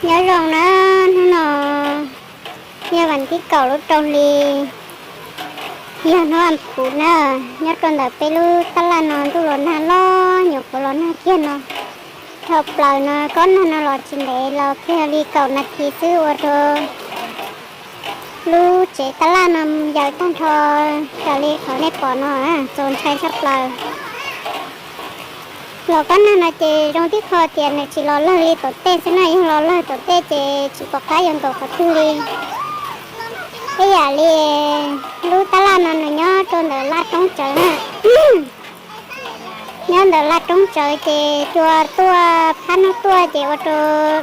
Nyob zoo na, hnub no yog vas thib kaum lub rau hli, yog hnub vas phuv na. Nyob rau ntawm peb lub tab laj no ntuj los nag loj, nyuam qhuav los nag kiag no. Dhau plaws no kob nag no los tsis ntev los kiag li kaum nas this xwb ua rau lub tsev tab laj no yaws tag nrho raws li qhov nej pom no, txaus ntshai tshaj plaws. Los kob nag no ces zoo tib qho tias nws tsis los lawg li tom tej xwb na, yog los lawg tom tej ces tsis pom qab yuav nkaum qhov twg li. Ib yam li lub tab laj no nws nyob rau ntawm laj roob tsawv na. Nyob ntawm laj roob tsawv ces cua tuaj phab nub tuaj ces ua rau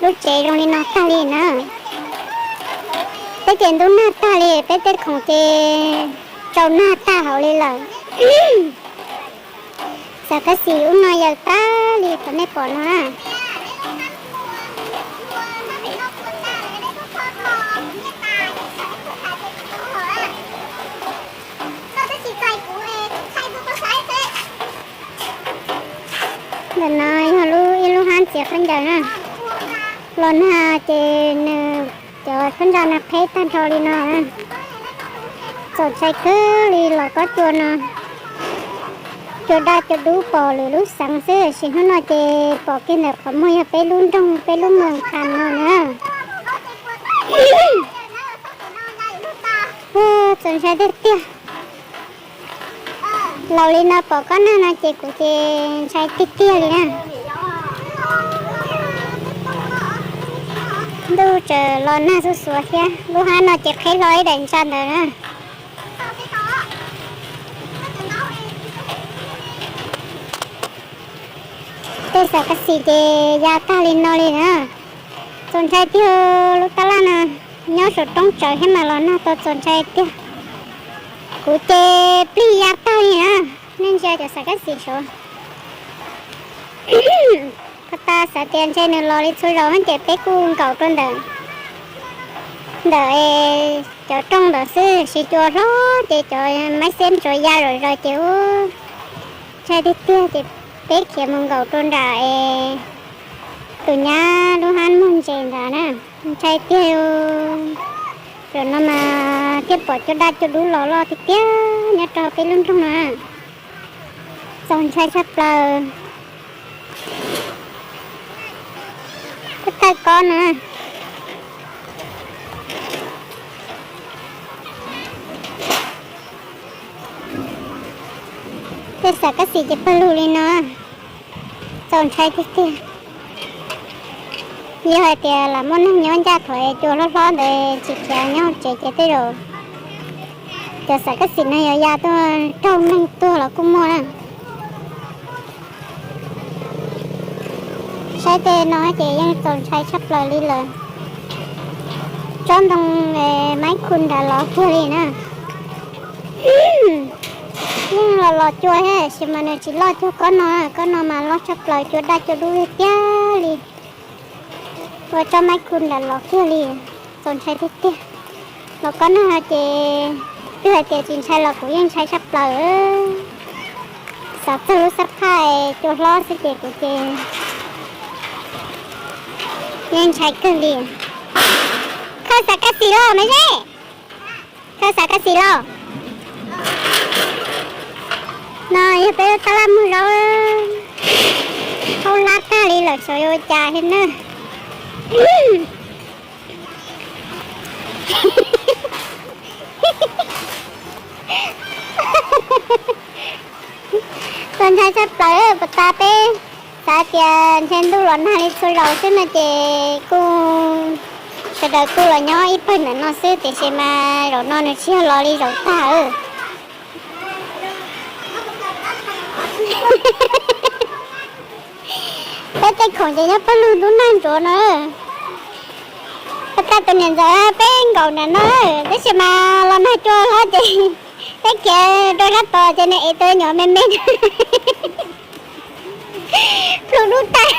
lub tsev zoo li no tag li na. Peb ces ntub nag tag li, peb tej khoom ces tsau nag tag hauv li lawm. Xav kab xis ub no yaws tag li qhov nej pom no na. Ntawm no yog lub ib lub hab txiav khaub ncaws na. Los nag ces nws cov khaub ncaws no qheb tag nrho li no. Txaus ntshai kawg li los kob cua no. Cua daj cua dub pom lwm lub xeev xwb, sim hnub no ces pom kiag ntawm qhov muag yog peb lub nroog peb lub moos qhas no na. Txaus ntshai tiag tiag. Laus li no pom kob nag no ces kuv ces ntshai tiag tiag li na. Ntuj tseem los nag xuj xuav thiab, lub hab no ces qheb hlo ib daim ntsa ntawd na. Tej xav kab xis ces ya tag li no li na. Txaus ntshai tiag, lub tab laj no nyob saum roob tsawv thiab mas los nag tau txaus ntshai tiag. Kuv ces plig ya tag li na, nej ntsia cov xav kab xis saud. Pov tas xav tias ntshe nws los li txhua zaus ces peb kuj nkaum rau ntawm, ntawm cov rooj ntawd xwb, sis cua hlob ces cov maib xeb ntsuav ya zom zaws ces ub, ntshai tiag tiag ces peb khiav mus nkaum rau nram es tus nyab lub hab muag ntses ntawd na. Ntshai tiag, zaum no mas thiaj pom cua daj cua dub los loj tiag tiag nyob rau peb lub nroog no. Txaus ntshai tshaj plaws. Peb tawg kob no. Tej xav kab xis ces pawg lug li no. Txaus ntshai tiag tiag. Yog hais tias lam muaj neeg nyob ncaj thaum cua hlob hlob ntawd tsis khiav nyob hauv tsev ces tej zaum cov xav kab xis no yuav ya tuaj raug neeg tuag los kuj muaj na. Saib tej no ces yeej txaus ntshai tshaj plaws li lawm. Tsob ntoo maib khu nram los kiag li na. Yeej los los cua thiab sis mas nws tsis loj cuag kob no, kob no mas loj tshaj plaws cua daj cua dub tiag tiag li. Ua tsob maib khu nram los kiag li, txaus ntshai tiag tiag. Los kob nag no ces twb hais tias tsis ntshai los kuv yeej ntshai tshaj plaws. Xav txog lub xab phaj cua hlob xwb ces kuv ces yeej ntshai kawg li. Khaws xav kab xis los me zeb, khaws xav kab xis los. No yog peb lub tab laj muag zaub, haub lab tag li lawm xyov yuav ua cas thiab na. Txaus ntshai tshaj plaws, puas tas peb xav tias ntshe ntuj los nag li txhua zaus xwb no ces kuj sawv daws kuj los nyob ib pawg ntawm no xwb tiam sis mas zaum no nws tsis yog los li zaum tag. Peb tej khoom ces nyob pawg lug ntub nag ntsuav no. Peb tag tus niam ntxawm peb nkaum nram no, tab sis mas los nag cua hlob ces peb khiav rau sab tod ces nws ev tau nyuam me me plhu dub tag.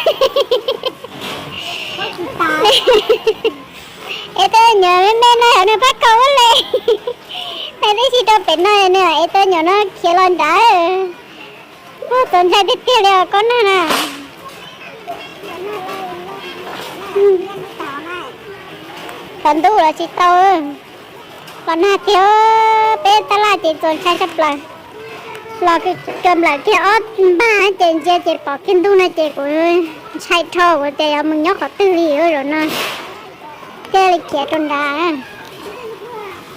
Ev tau nyuam me me no yog nws pab kaus ua le. Nws twb tsis rau pem no nws ev tau nyuam no khiav los nrad. Txaus ntshai tiag tiag li os kob nag na. Los ntub los tsis tau, los nag tiag. Peb tab laj ces txaus ntshai tshaj plaws. Los kawg nplawm kiag ob npag ces ntsia ces pom kiag ntuj no ces kuv ntshai dhau, kuv tias yuav mus nyob qhov twg li zaum no. Thiaj li khiav rau nrad.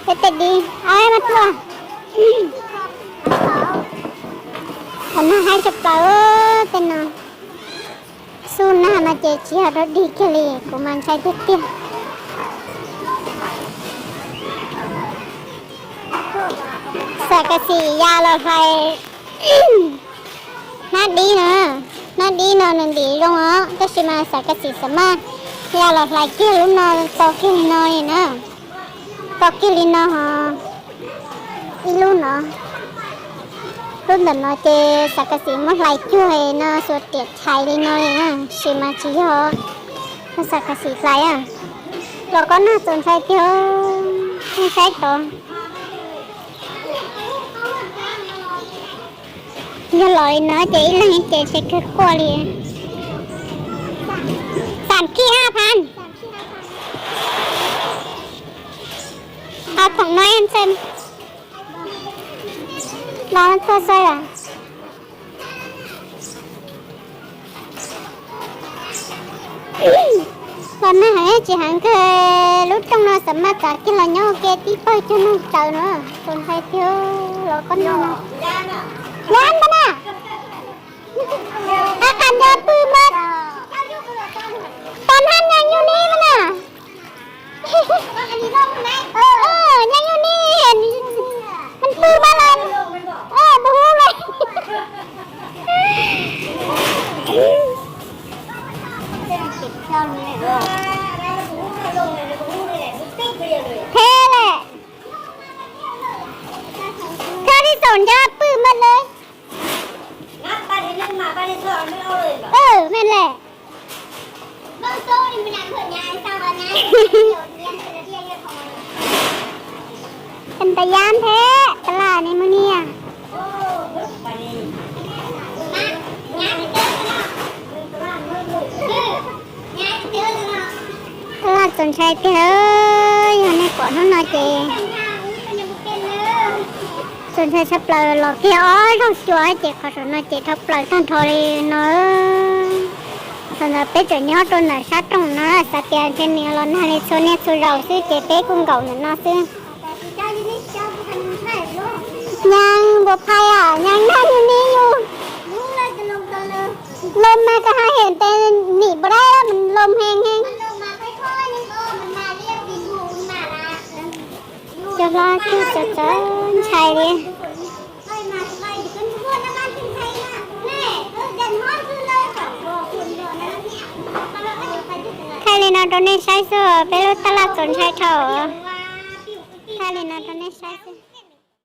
Peb tej dib, a, mas tuaj. Qhov nag haib tshaj plaws tej no. Xub nag no ces tsis yog dog dig kiag li, kuv mas ntshai tiag tiag. Xam kas xim ya los hlais hnab dib no, hnab dib no nws ntim zoo os, tab sis mas xam kas xim xam maj ya los hlais kiag lub no tau kiag li no li na. Tau kiag li no ho ib lub no. Lub ntawm no ces xam kas xim muab hlais cuag no xuas riam chais li no li na, tab sis mas tsis yog, muab xam kas xim hlais. Los kob nag txaus ntshai tiag, nej saib tod. Yog los li no ces ib leeg ces ntshe kawg quaj li. Xam khi ha phan. Thaum no ntshe los txog xwb. Los nag heev tsis heev kawg, lub rooj no xam maj txav kiag los nyob ua ke tib pawg cuag neeg tsaws no, txaus ntshai tiag los kob nag no. Yab npab na, qab qas nco pw mas, pos nab nyees nyuj nib mas na. Nyees nyuj nib, nws pw mas los, nws hu mas. Phem lawm. Koj li txaus nco pw mas lawm. Me lawm. Ntas yab ntheb tas las ni mus nias. Tab laj txaus ntshai tiag, yog nej pom hnub no ces txaus ntshai tshaj plaws, los kiag ob zaug xyuas ces qhov saum no ces dhau plaws tag nrho li no. Thaum ntawd peb tseem nyob rau ntawm sab rooj no, xav tias ntshe nws los nag li txhua niaj txhua zaus xwb ces peb kuj nkaum ntawm no xwb. Nyees npua phai, nyees nag nyuj nib yus. Lom mas ka ha hem tes nim npua dab, lom heev heev. Cov hlob kuj txaus ntshai li. Thaij li no rau nej saib xwb, peb lub tab laj txaus ntshai dhau. Thaij li no rau nej saib xwb.